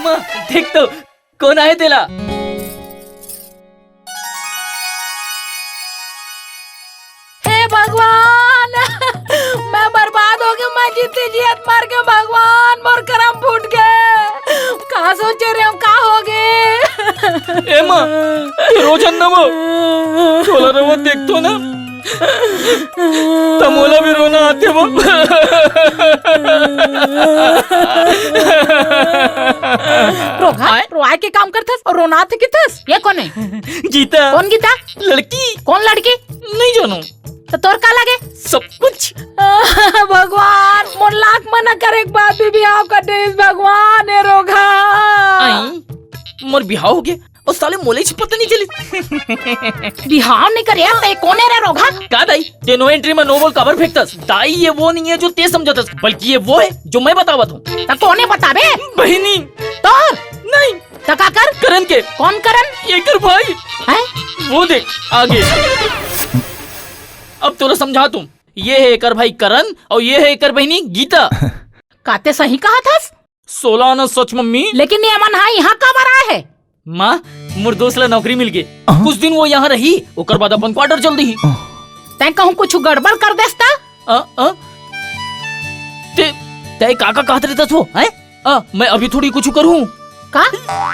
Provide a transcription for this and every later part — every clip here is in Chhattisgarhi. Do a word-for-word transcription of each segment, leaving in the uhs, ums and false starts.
देख तो, कोन आए तेला? हे भगवान, मैं बर्बाद हो गया, मैं जीती जियत मर गया भगवान, मोर करम फूट गए। का सोचे रहे हो, का हो गए? ए माँ, ये रोजन न वो, तोला रहो देख तो ना, त मोला भी रोना आथे वो। रोघा, आय? रोए के काम करथस अउ रोना आथे किथस? ये कोन हे? गीता। कोन गीता? लड़की। कोन लड़की? नहीं जानो। त तोर का लगे? सब कुछ। भगवान, मोर लाख मना करे के बाद भी बिहाव कर देस भगवान, हे रोघा। आई, मोर बिहाव हो गया। अउ साले मोला ही पता नहीं चलिस। बिहाव नहीं करे, ते कोन हे रे रोघा? का दाई, ते no entry में no ball काबर फेंकथस? दाई, ये वो नहीं है जो ते समझथस, बल्कि ये वो है जो मैं बतावत हूँ। त कोने बताबे? बहिनी। तोर? नहीं। त काकर? करण के। कोन करण? एकर भाई। हैं? वो देख, आगे। अब तोला समझाथों। ये है एकर भाई करण अउ ये है एकर बहिनी गीता। का ते सही कहथस? सोला आना सच, मम्मी। लेकिन ये मन हा यहाँ काबर आए हे? माँ, मोर दोस्त ला नौकरी मिल गे। अहाँ? कुछ दिन वो यहाँ रही, ओकर बाद अपन quarter चल दिही। अहाँ। तैं कहूँ कुछ गड़बड़ कर देस त? अ, अ? ते, तैं का, का कहत रहिथस वो, हैं? अ, मैं अभी थोड़ी कुछ करूँ। का?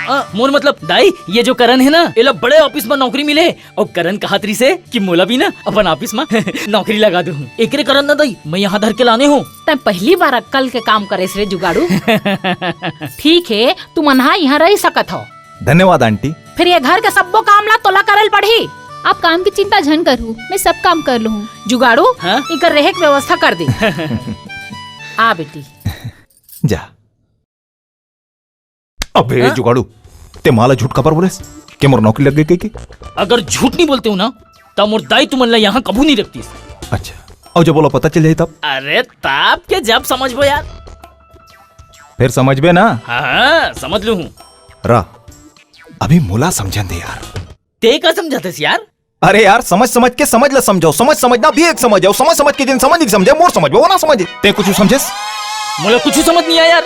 अ, मोर मतलब, दाई, ये जो करण हे ना, एला बड़े office में नौकरी मिले। अउ करण कहत रहिसे कि मोला भी ना अपन office में नौकरी लगा दूँ। एकरे कारण ना दाई, मैं यहाँ धर के लाने हूँ। तैं पहली बार अक्कल के काम करेस रे जुगाड़ू। ठीक हे, तुमन हा यहाँ रह सकत हव। धन्यवाद आंटी। फिर ये घर के सब्बो काम ला तोला करे ल पड़ही। आप काम की चिंता झन करहू, मैं सब काम कर लूँ। जुगाड़ू, हाँ? इकर रहे के व्यवस्था कर दे। आ बेटी। जा। अबे हाँ? जुगाड़ू, ते माँ ला झूठ काबर बोलेस के मोर नौकरी लग गई कहिके? अगर झूठ नहीं बोलते हो ना, त मोर दाई तुमन ला यहाँ कभू नहीं रखतीस। अच्छा, अउ जब ओला पता चल जाही तब? अरे तब के जब समझबो यार। फिर समझबे ना? हाँ, हाँ, समझ लूँ हूँ। रा, अभी मोला समझन दे यार। ते का समझाथस यार? अरे यार, समझ समझ के समझ ला समझाओ, समझ समझना भी एक समझ हे, समझ समझ के जिन समझ नहीं समझे, मोर समझ में वो ना समझे। ते कुछ समझेस? मोला कुछ समझ नहीं आया यार।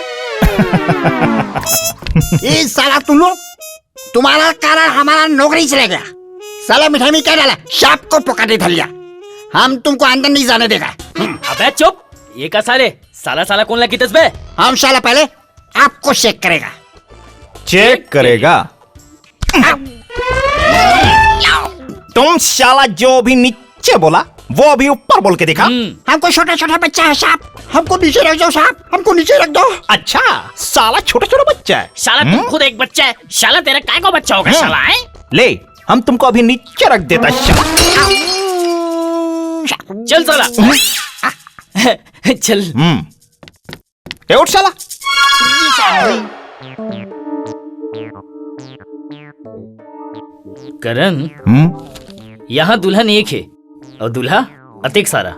ए साला तुम लोग, तुम्हारा कारण हमारा नौकरी चला गया। साला मिठाई में क्या डाला? सांप को पकड़ के धर लिया। हम तुमको अंदर नहीं जाने देगा। हम्म। अबे चुप, ये का साले? साला साला कोन ला किथस बे? हम साला पहले आपको चेक करेगा। चेक करेगा? तुम साला जो भी नीचे बोला, वो अभी ऊपर बोल के दिखा। हम्म। हमको छोटा छोटा बच्चा है साहब, हमको नीचे रख दो साहब, हमको नीचे रख दो। अच्छा, साला छोटा छोटा बच्चा है। साला तू हम्म? खुद एक बच्चा है, साला तेरा काय को बच्चा होगा हम्म। साला, हैं? ले, हम तुमको अभी नीचे रख देता है, साला। चल साला। चल। हम्म। ए, उठ साला। करण, हम्म? यहाँ दुल्हन एक हे अउ दूल्हा अतेक सारा।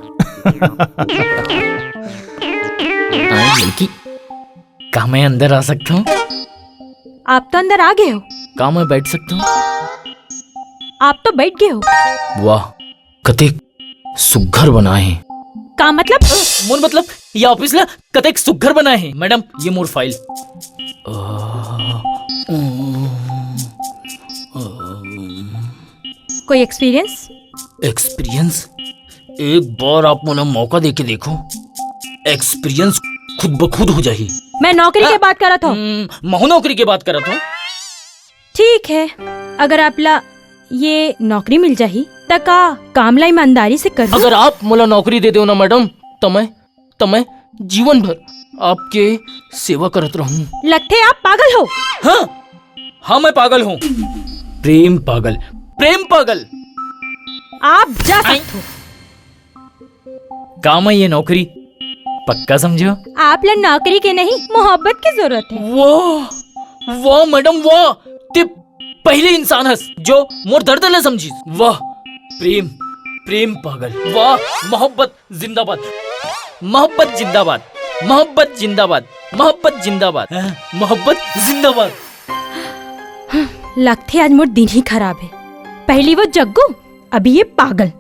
हाँ, लड़की, का मैं अंदर आ सकता हूँ? आप तो अंदर आ गए हो। का मैं बैठ सकता हूँ? आप तो बैठ गए हो। वाह, कतेक सुघ्घर बनाए हे। का मतलब? मोर मतलब, ये office ला कतेक सुघ्घर बनाए हे। मैडम, ये मोर file। कोई experience? Experience? एक बार आप मोला मौका दे के देखो, experience खुद ब खुद हो जाही। मैं नौकरी के हाँ। बात करत हूँ। हम्म, महू नौकरी के बात करत हूँ। ठीक है, अगर आप ला ये नौकरी मिल जाही, त का काम ला ईमानदारी से करहू? अगर आप मोला नौकरी दे देव ना मैडम, त मैं, त मैं जीवन भर आपके सेवा करत रहूं। लगथे आप पागल हो। हाँ, हाँ, मैं पागल हूँ। प्रेम पागल, प्रेम पागल। आप जा सकते हो। का मैं ये नौकरी पक्का समझो? आप ला नौकरी के नहीं, मोहब्बत की जरूरत है। वाह, वाह मैडम, वाह। ते पहली इंसान हस जो मोर दर्द ला समझिस। वाह, प्रेम, प्रेम पागल। वाह, मोहब्बत जिंदाबाद, मोहब्बत जिंदाबाद, मोहब्बत जिंदाबाद, मोहब्बत जिंदाबाद, हाँ, मोहब्बत जिंदाबाद। लगथे आज मोर दिन ही खराब है। पहली वो जग्गू, अभी ये पागल।